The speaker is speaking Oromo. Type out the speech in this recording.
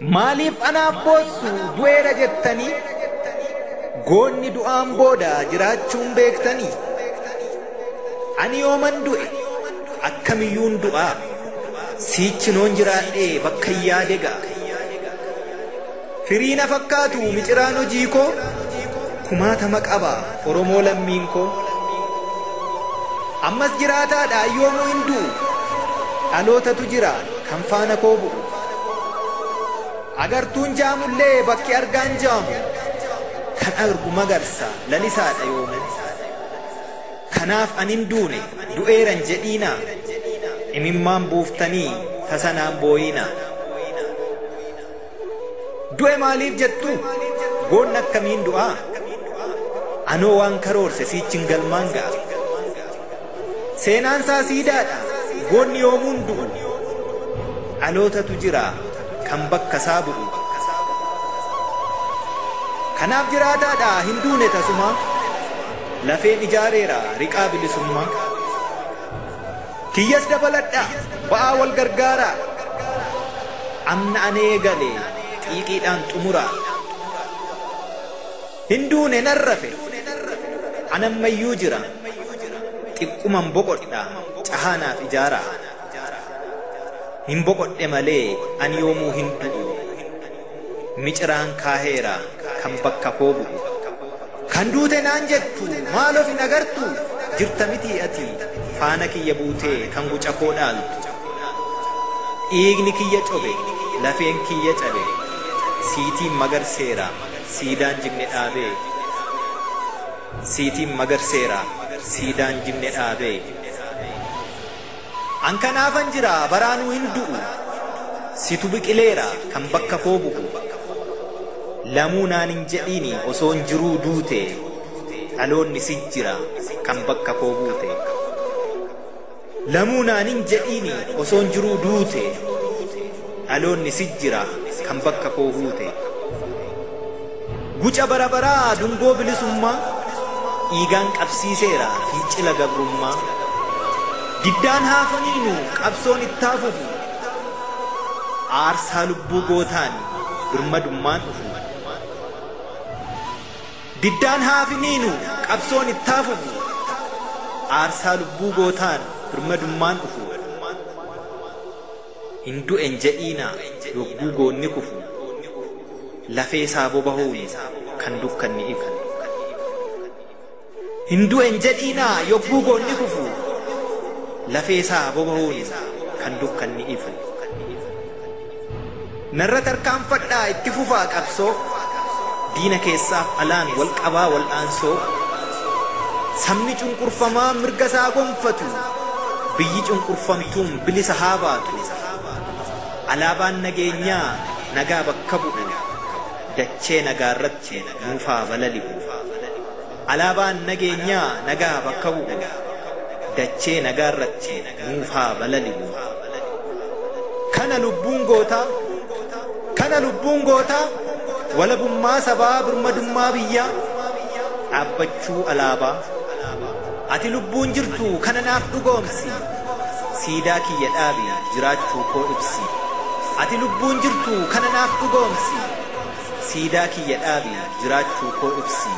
Maaliif anaaf boossu du'eera jettanii? Goonni du'aan booda jiraachuun beektanii? Ani yooman du'e akkamiyyuun du'aa? Siichinoon jiraadhee bakka yaade ga'a. Firii na fakkaatu miciraan hojii koo kumaatama qaba Oromoo lammiin koo. Ammas jiraataadha yoomuu hin du'u. Dhalootatu jira kan faana koo bu'u. Agartuun jaamullee bakki argaan jaamu. Kan argu magarsa lalisaadha yoomuu. Kanaaf anin duune du'eeran jedhiinaa. Imimmaan buuftanii tasanaan booyinaa. Du'e maaliif jettu? Goonni akkamiin du'aa? Anoo waan karoorse siichin galmaan ga'a. Seenaan isaa siidaadha. Goonni yoomuun du'u. Dhalootatu jira kan bakka isaa bu'u. Kanaaf jiraataadha hin duune tasumaa. Lafeen ijaareera riqaa bilisummaa. Kiyyas dabaladhaa ba'aa wal gargaaraa. Amna anee galee xiiqiidhaan xumuraa. Hin duune nan rafe anammayyuu jira. Xiqquman boqodha cahaanaaf ijaaraa. Hin boqodhe malee ani yoomuu hin du'u. Miciraan kaaheera kan bakka koo bu'u. Kan duute naan jettu maal of hin agartu? Jirta mitii ati faana kiyya buutee kan guca koo dhaaltu. Dhiigni kiyya cobe lafeen kiyya cabe siitiin magarseera siidaan jigne dhaabee. Siitiin magarseera siidaan jigne dhaabee. An kanaafan jira baraanuu hin du'u. Situ biqileera kan bakka koo bu'u. Lamuu naan hin jedhiini osoon jiruu duute. Dhaloonni si jira kan bakka koo buute. Lamuu naan hin jedhiini osoon jiruu duute. Dhaloonni si jira kan bakka koo buute. Guca bara baraa dungoo bilisummaa dhiigaan qabsiiseera fincila gabrummaa. Diddaan haafaniinu qabsoon itti hafufu. Aarsaa lubbuu gootaan birmadummaan dhufu. Diddaan haafiniinu qabsoon itti hafufu. Aarsaa lubbuu gootaan birmadummaan dhufu. Hin du'en jedhiinaa yogguu goonni kufu. Lafee isaa bobahuun kan dukkanni ifu. Hin du'en jedhiinaa yogguu goonni kufu. Lafee isaa bobahuun kan dukkanni ifu. Narra tarkaanfadhaa itti fufaa qabsoo. Diina keessaaf alaan wal qabaa wal dhaansoo. Sabni cunqurfamaa mirga isaa gonfatu. Biyyi cunqurfamtuun bilisa haa baatu. Alaabaan nageenyaa nagaa bakka bu'u. Dachee nagaa irratti nuufaa balali'u. Alaabaan nageenyaa nagaa bakka bu'u. Dachee nagaa irratti nuufaa balali'u. Kana lubbuun gootaa, kana lubbuun gootaa, walabummaa sabaa birmadummaa biyyaa, dhaabbachuu alaabaa. Ati lubbuun jirtu kana naaf dhugoomsi. Siidaa kiyya dhaabi jiraachuu koo ibsi. Ati lubbuun jirtu kana naaf dhugoomsi. Siidaa kiyya dhaabi jiraachuu koo ibsi.